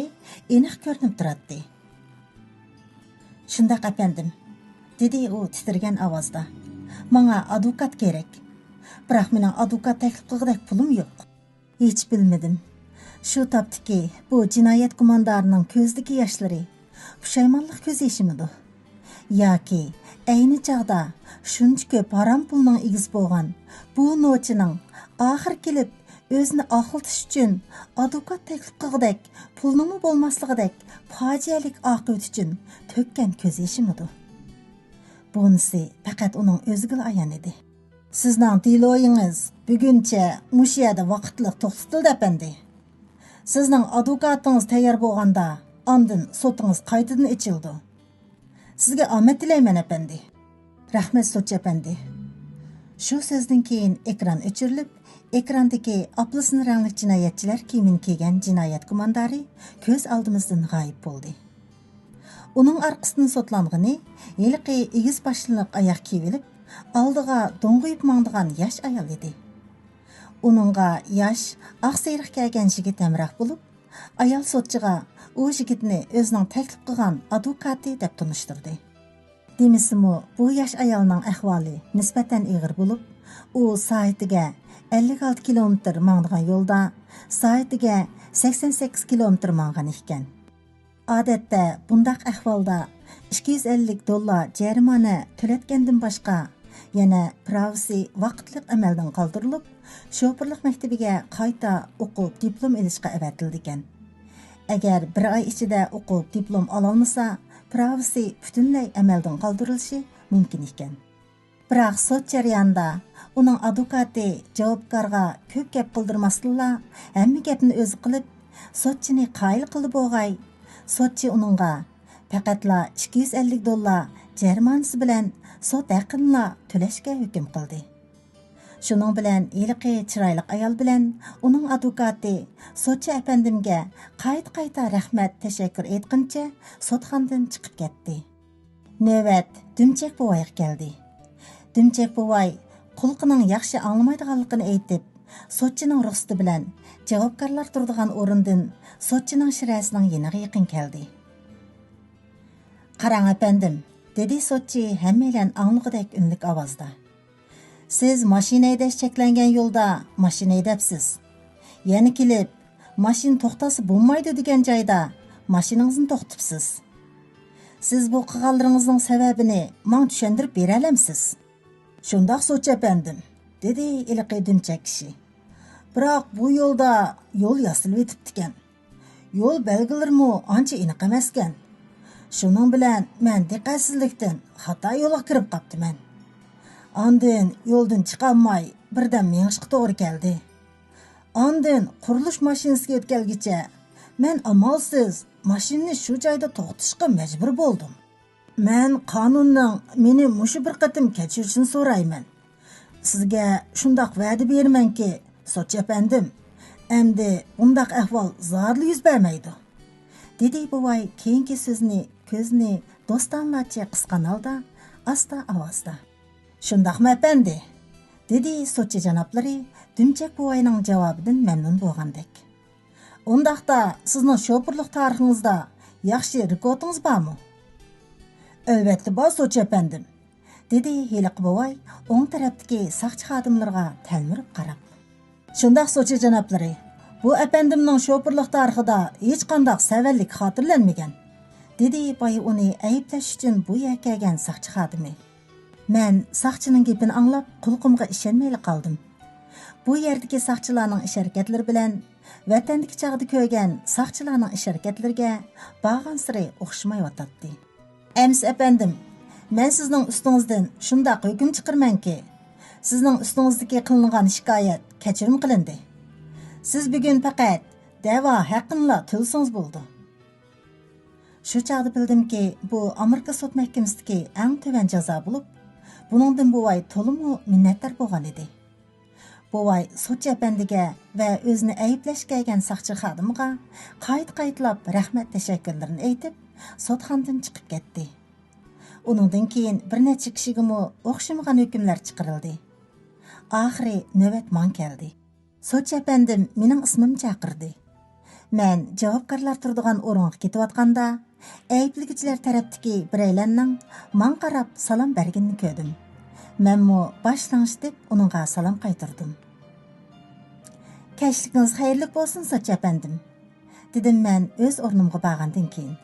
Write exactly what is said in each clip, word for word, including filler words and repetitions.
ئېنىق كۆرۈنۈپ تۇراتتى. «شۇنداق، ئەپەندىم،» دېدى ئۇ تىترىگەن ئاۋازدا. «ماڭا ئادۋوكات كېرەك. بىراق مېنىڭ ئادۋوكات تەكلىپ قىلغۇدەك پۇلۇم يوق.» ھېچ بىلمىدىم. شۇ تاپتىكى بۇ جىنايەت گۇماندارىنىڭ كۆزىدىكى ياشلىرى پۇشايمانلىق كۆز يېشىمىدۇ؟ ياكى ئەينى چاغدا شۇنچە كۆپ ھارام پۇلنىڭ ئىگىسى بولغان بۇ نوچىنىڭ ئاخىر كېلىپ ئۆزىنى ئاقلىتىش ئۈچۈن ئادۋوكات تەكلىپ قىلغۇدەك پۇلنىڭمۇ بولماسلىقىدەك پاجىئەلىك ئاقىۋىتى ئۈچۈن تۆككەن كۆز يېشىمىدۇ؟ بۇنىسى پەقەت ئۇنىڭ ئۆزىگىلا ئايان ئىدى. «سىزنىڭ دېلويىڭىز بۈگۈنچە مۇشۇ يەردە ۋاقىتلىق توختىتىلدى، ئەپەندى. سىزنىڭ ئادۋوكاتىڭىز تەييار بولغاندا، ئاندىن سوتىڭىز قايتىدىن ئېچىلىدۇ. سىزگە ئامەت تىلەيمەن، ئەپەندى.» «رەھمەت، سوتچى ئەپەندى.» شۇ سۆزدىن كېيىن ئېكران ئۆچۈرۈلۈپ، ئېكراندىكى ئاپېلسىن رەڭلىك جىنايەتچىلەر كىيىمىنى كىيگەن جىنايەت گۇماندارى كۆز ئالدىمىزدىن غايىب بولدى. ئۇنىڭ ئارقىسىدىن سوتلانغىنى ھېلىقى ئېگىز باشلىنىق ئاياغ كىيىۋېلىپ، ئالدىغا دوڭغىيىپ ماڭىدىغان ياش ئايال ئىدى. ئۇنىڭغا ياش، ئاق سېرىق كىيگەن يىگىت ھەمراھ بولۇپ، ئايال سوتچىغا ئۇ يىگىتنى ئۆزىنىڭ تەكلىپ قىلغان ئادۋوكاتى دەپ تونۇشتۇردى. دېمىسىمۇ، بۇ ياش ئايالنىڭ ئەھۋالى نىسبەتەن ئېغىر بولۇپ، ئۇ سائىتىگە ئەللىك ئالتە كىلومېتىر ماڭىدىغان يولدا سائىتىگە سەكسەن سەككىز كىلومېتىر ماڭغان ئىكەن. ئادەتتە بۇنداق ئەھۋالدا ئىككى يۈز ئەللىك دوللار جەرىمانە تۆلەتكەندىن باشقا، يەنە پىراۋىسى ۋاقىتلىق ئەمەلدىن قالدۇرۇلۇپ، شوپۇرلۇق مەكتىپىگە قايتا ئوقۇپ دىپلوم ئېلىشقا ئەۋەتىلىدىكەن. ئەگەر بىر ئاي ئىچىدە ئوقۇپ دىپلوم ئالالمىسا، پىراۋىسى پۈتۈنلەي ئەمەلدىن قالدۇرۇلۇشى مۇمكىن ئىكەن. بىراق سوت جەريانىدا ئۇنىڭ ئادۋوكاتى جاۋابكارغا كۆپ گەپ قىلدۇرماستىنلا، ھەممە گەپنى ئۆزى قىلىپ، سوتچىنى قايىل قىلدى بوغاي. سوتچى ئۇنىڭغا پەقەتلا ئىككى يۈز ئەللىك دوللار جەرىمانىسى بىلەن سوت ھەققىنىلا تۆلەشكە ھۆكۈم قىلدى. شۇنىڭ بىلەن ھېلىقى چىرايلىق ئايال بىلەن ئۇنىڭ ئادۋوكاتى سوتچى ئەپەندىمگە قايتا-قايتا رەھمەت، تەشەككۈر ئېيتقىنىچە سوتخانىدىن چىقىپ كەتتى. نۆۋەت دۈمچەك بوۋايغا كەلدى. دۈمچەك بوۋاي قۇلىقىنىڭ ياخشى ئاڭلىمايدىغانلىقىنى ئېيتىپ، سوتچىنىڭ رۇخسىتى بىلەن جاۋابكارلار تۇرىدىغان ئورۇندىن سوتچىنىڭ شىرەسىنىڭ يېنىغا يېقىن كەلدى. «قاراڭ، ئەپەندىم،» دېدى سوتچى ھەممەيلەن ئاڭلىغۇدەك ئۈنلۈك ئاۋازدا. «سىز ماشىنا ھەيدەش چەكلەنگەن يولدا ماشىنا ھەيدەپسىز. يەنە كېلىپ، ماشىنا توختاتسا بولمايدۇ دېگەن جايدا ماشىنىڭىزنى توختىتىپسىز. سىز بۇ قىلغانلىرىڭىزنىڭ سەۋەبىنى ماڭا چۈشەندۈرۈپ بېرەلەمسىز؟» «شۇنداق، سوتچى ئەپەندىم،» دېدى ھېلىقى دۈمچەك كىشى. «بىراق بۇ يولدا يول ياسىلىۋېتىپتىكەن. يول بەلگىلىرىمۇ ئانچە ئېنىق ئەمەسكەن. شۇنىڭ بىلەن مەن دىققەتسىزلىكتىن خاتا يولغا كىرىپ قاپتىمەن. ئاندىن يولدىن چىقالماي بىردەم مېڭىشقا توغرا كەلدى. ئاندىن قۇرۇلۇش ماشىنىسىگە يۆتكەلگىچە مەن ئامالسىز ماشىنىنى شۇ جايدا توختىتىشقا مەجبۇر بولدۇم. مەن قانۇننىڭ مېنى مۇشۇ بىر قېتىم كەچۈرۈشىنى سورايمەن. سىزگە شۇنداق ۋەدە بېرىمەنكى، سوتچى ئەپەندىم، ئەمدى بۇنداق ئەھۋال زادىلا يۈز بەرمەيدۇ.» دېدى بوۋاي كېيىنكى سۆزىنى كۆزىنى دوستانىلارچە قىسقان ھالدا، ئاستا ئاۋازدا. «شۇنداقمۇ، ئەپەندى؟» دېدى سوتچى جانابلىرى دۈمچەك بوۋاينىڭ جاۋابىدىن مەمنۇن بولغاندەك. «ئۇنداقتا سىزنىڭ شوپۇرلۇق تارىخىڭىزدا ياخشى رېكورتىڭىز بارمۇ؟» «ئەلۋەتتە بار، سوتچى ئەپەندىم.» دېدى ھېلىقى بوۋاي ئوڭ تەرەپتىكى ساقچى خادىملىرىغا تەلمۈرۈپ قاراپ. «شۇنداق، سوتچى جانابلىرى، بۇ ئەپەندىمنىڭ شوپۇرلۇق تارىخىدا ھېچقانداق سەۋەنلىك خاتىرىلەنمىگەن.» دېدى بايا ئۇنى ئەيىبلەش ئۈچۈن بۇ يەرگە كەلگەن ساقچى خادىمى. مەن ساقچىنىڭ گېپىنى ئاڭلاپ، قۇلىقىمغا ئىشەنمەيلا قالدىم. بۇ يەردىكى ساقچىلارنىڭ ئىش-ھەرىكەتلىرى بىلەن ۋەتەندىكى چاغدا كۆرگەن ساقچىلارنىڭ ئىش-ھەرىكەتلىرىگە بارغانسېرى ئوخشىمايۋاتاتتى. «ئەمىسە، ئەپەندىم، مەن سىزنىڭ ئۈستىڭىزدىن شۇنداق ھۆكۈم چىقىرىمەنكى، سىزنىڭ ئۈستىڭىزدىكى قىلىنغان شىكايەت كەچۈرۈم قىلىندى. سىز بۈگۈن پەقەت دەۋا ھەققىنىلا تۆلىسىڭىز بولىدۇ.» شۇ چاغدا بىلدىمكى، بۇ ئامېرىكا سوت مەھكىمىسىدىكى ئەڭ تۆۋەن جازا بولۇپ، بۇنىڭدىن بوۋاي تولىمۇ مىننەتدار بولغان ئىدى. بوۋاي سوتچى ئەپەندىگە ۋە ئۆزىنى ئەيىبلەشكە كەلگەن ساقچى خادىمىغا قايتا-قايتىلاپ رەھمەت تەشەككۈرلىرىنى ئېيتىپ، سوتخانىدىن چىقىپ كەتتى. ئۇنىڭدىن كېيىن بىر نەچچە كىشىگىمۇ ئوخشىمىغان ھۆكۈملەر چىقىرىلدى. ئاخىرى نۆۋەت ماڭا كەلدى. سوتچى ئەپەندىم مېنىڭ ئىسمىمنى چاقىردى. مەن جاۋابكارلار تۇرىدىغان ئورۇنغا كېتىۋاتقاندا، ئەيىبلىگۈچىلەر تەرەپتىكى بىرەيلەننىڭ ماڭا قاراپ سالام بەرگىنىنى كۆردۈم. مەنمۇ باش لىڭشىتىپ ئۇنىڭغا سالام قايتۇردۇم. «كەچلىكىڭىز خەيرلىك بولسۇن، سوتچى ئەپەندىم»، دېدىم مەن ئۆز ئورنۇمغا بارغاندىن كېيىن.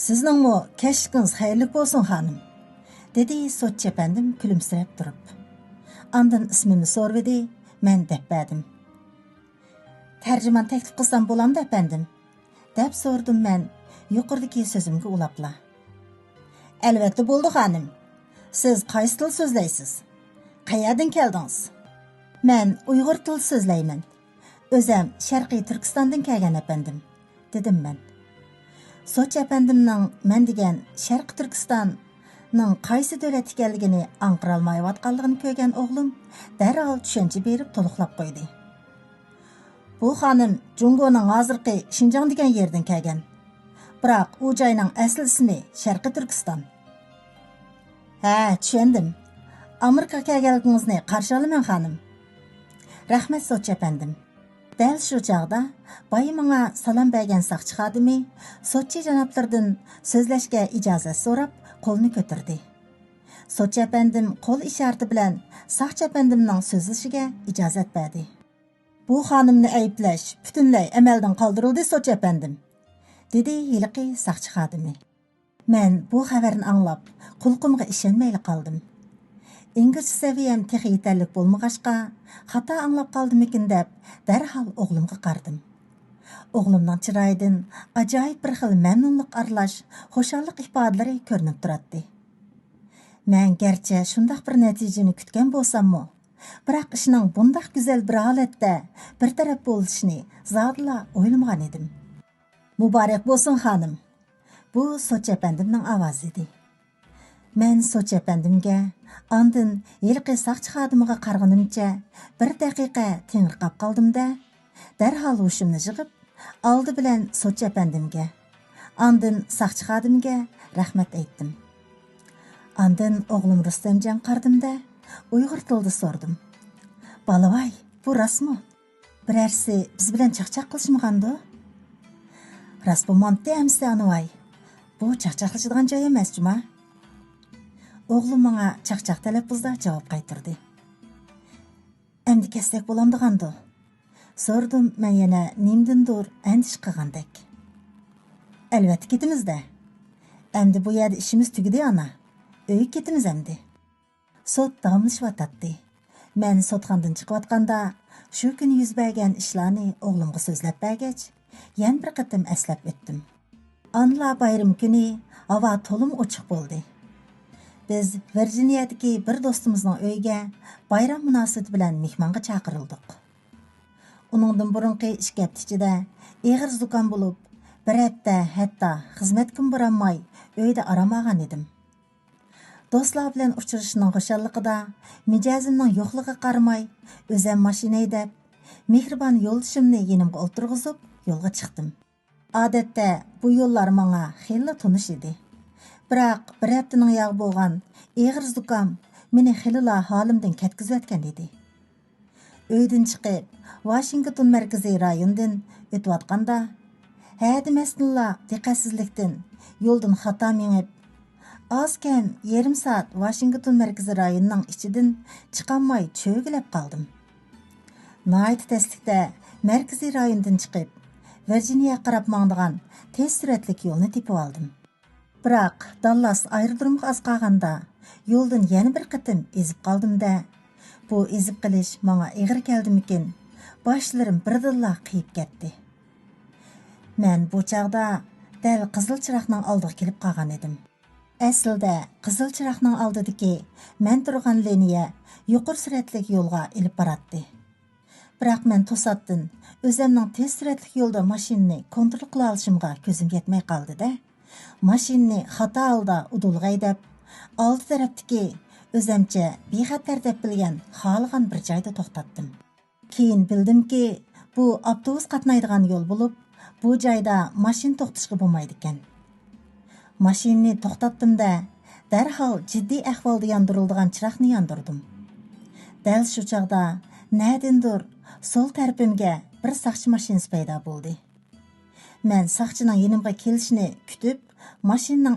«سىزنىڭمۇ كەچلىكىڭىز خەيرلىك بولسۇن، خانىم»، دېدى سوتچى ئەپەندىم كۈلۈمسىرەپ تۇرۇپ. ئاندىن ئىسمىمنى سورىۋىدى، مەن دەپ بەردىم. «تەرجىمان تەكلىپ قىلسام بولامدۇ، ئەپەندىم؟» دەپ سورىدىم مەن يۇقىرىدىكى سۆزۈمگە ئۇلاپلا. «ئەلۋەتتە بولىدۇ، خانىم. سىز قايسى تىل سۆزلەيسىز؟ قەيەردىن كەلدىڭىز؟» «مەن ئۇيغۇر تىلى سۆزلەيمەن. ئۆزەم شەرقىي تۈركىستاندىن كەلگەن، ئەپەندىم»، دېدىم مەن. سوتچى ئەپەندىمنىڭ مەن دېگەن شەرقىي تۈركىستاننىڭ قايسى دۆلەت ئىكەنلىكىنى ئاڭقىرالمايۋاتقانلىقىنى كۆرگەن ئوغلۇم دەرھال چۈشەنچە بېرىپ تولۇقلاپ قويدى. «بۇ خانىم جۇڭگونىڭ ھازىرقى شىنجاڭ دېگەن يېرىدىن كەلگەن. بىراق ئۇ جاينىڭ ئەسلى ئىسمى شەرقىي تۈركىستان.» «ھە، چۈشەندىم. ئامېرىكىغا كەلگەنلىكىڭىزنى قارشى ئالىمەن، خانىم.» «رەھمەت، سوتچى ئەپەندىم.» دەل شۇ چاغدا بايا ماڭا سالام بەرگەن ساقچى خادىمى سوتچى جانابلىرىدىن سۆزلەشكە ئىجازەت سوراپ، قولىنى كۆتۈردى. سوتچى ئەپەندىم قول ئىشارىتى بىلەن ساقچى ئەپەندىمنىڭ سۆزلىشىگە ئىجازەت بەردى. «بۇ خانىمنى ئەيىبلەش پۈتۈنلەي ئەمەلدىن قالدۇرۇلدى، سوتچى ئەپەندىم»، دېدى ھېلىقى ساقچى خادىمى. مەن بۇ خەۋەرنى ئاڭلاپ، قۇلىقىمغا ئىشەنمەيلا قالدىم. ئىنگلىزچە سەۋىيەم تېخى يېتەرلىك بولمىغاچقا، خاتا ئاڭلاپ قالدىمىكىن دەپ، دەرھال ئوغلۇمغا قارىدىم. ئوغلۇمنىڭ چىرايىدىن ئاجايىپ بىر خىل مەمنۇنلۇق ئارىلاش خۇشاللىق ئىپادىلىرى كۆرۈنۈپ تۇراتتى. مەن گەرچە شۇنداق بىر نەتىجىنى كۈتكەن بولساممۇ، بىراق ئىشنىڭ بۇنداق گۈزەل بىر ھالەتتە بىر تەرەپ بولۇشىنى زادىلا ئويلىمىغان ئىدىم. «مۇبارەك بولسۇن، خانىم!» بۇ سوتچى ئەپەندىمنىڭ ئاۋازى ئىدى. مەن سوتچى ئەپەندىمگە، ئاندىن ھېلىقى ساقچى خادىمىغا قارىغىنىمچە بىر دەقىقە تېڭىرقاپ قالدىم-دە، دەرھال ھوشۇمنى يىغىپ، ئالدى بىلەن سوتچى ئەپەندىمگە، ئاندىن ساقچى خادىمىگە رەھمەت ئېيتتىم. ئاندىن ئوغلۇم رۇستەمجانغا قارىدىم-دە، ئۇيغۇر تىلىدا سورىدىم: «بالىۋاي، بۇ راستمۇ؟ بىرەرسى بىز بىلەن چاقچاق قىلىشمىغاندۇ؟» «راست بولمامتى ئەمىسە، ئانىۋاي. بۇ چاقچاقلىشىدىغان جاي ئەمەس جۇما.» ئوغلۇم ماڭا چاقچاق تەلەپپۇزدا جاۋاب قايتۇردى. «ئەمدى كەتسەك بولامدىغاندۇ؟» سورىدىم مەن يەنە نېمىدىندۇر ئەندىشە قىلغاندەك. «ئەلۋەتتە كېتىمىز-دە. ئەمدى بۇ يەردە ئىشىمىز تۈگىدى، ئانا. ئۆيگە كېتىمىز ئەمدى.» سوت داۋاملىشىۋاتاتتى. مەن سوتخانىدىن چىقىۋاتقاندا، شۇ كۈنى يۈز بەرگەن ئىشلارنى ئوغلۇمغا سۆزلەپ بەرگەچ، يەنە بىر قېتىم ئەسلەپ ئۆتتۈم. ئانىلار بايرىمى كۈنى ھاۋا تولىمۇ ئوچۇق بولدى. بىز ۋىرجىنىيەدىكى بىر دوستىمىزنىڭ ئۆيىگە بايرام مۇناسىۋىتى بىلەن مېھمانغا چاقىرىلدۇق. ئۇنىڭدىن بۇرۇنقى ئىككى ھەپتە ئىچىدە ئېغىر زۇكام بولۇپ، بىر ھەپتە ھەتتا خىزمەتكىمۇ بارالماي، ئۆيدە ئارام ئالغان ئىدىم. دوستلار بىلەن ئۇچرىشىشنىڭ خۇشاللىقىدا، مىجەزىمنىڭ يوقلۇقىغا قارىماي، ئۆزەم ماشىنا ھەيدەپ، مېھرىبان يولدىشىمنى يېنىمغا ئولتۇرغۇزۇپ، يولغا چىقتىم. ئادەتتە بۇ يوللار ماڭا خېلىلا تونۇش ئىدى. بىراق بىر ھەپتىنىڭ ياغى بولغان ئېغىر زۇكام مېنى خېلىلا ھالىمدىن كەتكۈزۈۋەتكەن ئىدى. ئۆيدىن چىقىپ، ۋاشىنگتون مەركىزىي رايونىدىن ئۆتۈۋاتقاندا، ھە دېمەستىنلا دىققەتسىزلىكتىن يولدىن خاتا مېڭىپ، ئاز كەم يېرىم سائەت ۋاشىنگتون مەركىزىي رايونىنىڭ ئىچىدىن چىقالماي چۆگىلەپ قالدىم. ناھايىتى تەسلىكتە مەركىزىي رايوندىن چىقىپ، ۋىرجىنىيەگە قاراپ ماڭىدىغان تېز سۈرئەتلىك يولنى تېپىۋالدىم. بىراق داللاس ئايرودرومغا ئاز قالغاندا يولدىن يەنە بىر قېتىم ئېزىپ قالدىم-دە، بۇ ئېزىپ قېلىش ماڭا ئېغىر كەلدىمىكىن، باشلىرىم بىردىنلا قېيىپ كەتتى. مەن بۇ چاغدا دەل قىزىل چىراغنىڭ ئالدىغا كېلىپ قالغان ئىدىم. ئەسلىدە قىزىل چىراغنىڭ ئالدىدىكى مەن تۇرغان لىنىيە يۇقىرى سۈرئەتلىك يولغا ئېلىپ باراتتى. بىراق مەن توساتتىن ئۆزەمنىڭ تېز سۈرئەتلىك يولدا ماشىنىنى كونترول قىلالىشىمغا كۆزۈم يەتمەي قالدى-دە، ماشىنىنى خاتا ھالدا ئۇدۇلغا ھەيدەپ، ئالدى تەرەپتىكى ئۆزەمچە بىخەتەر دەپ بىلگەن خالىغان بىر جايدا توختاتتىم. كېيىن بىلدىمكى، بۇ ئاپتوبۇس قاتنايدىغان يول بولۇپ، بۇ جايدا ماشىنا توختىتىشقا بولمايدىكەن. ماشىنىنى توختاتتىم-دە، دەرھال جىددىي ئەھۋالدا ياندۇرۇلىدىغان چىراغنى ياندۇردۇم. دەل شۇ چاغدا نەدىندۇر سول تەرىپىمگە بىر ساقچى ماشىنىسى پەيدا بولدى. مەن ساقچىنىڭ يېنىمغا كېلىشىنى كۈتۈپ، ماشىنىنىڭ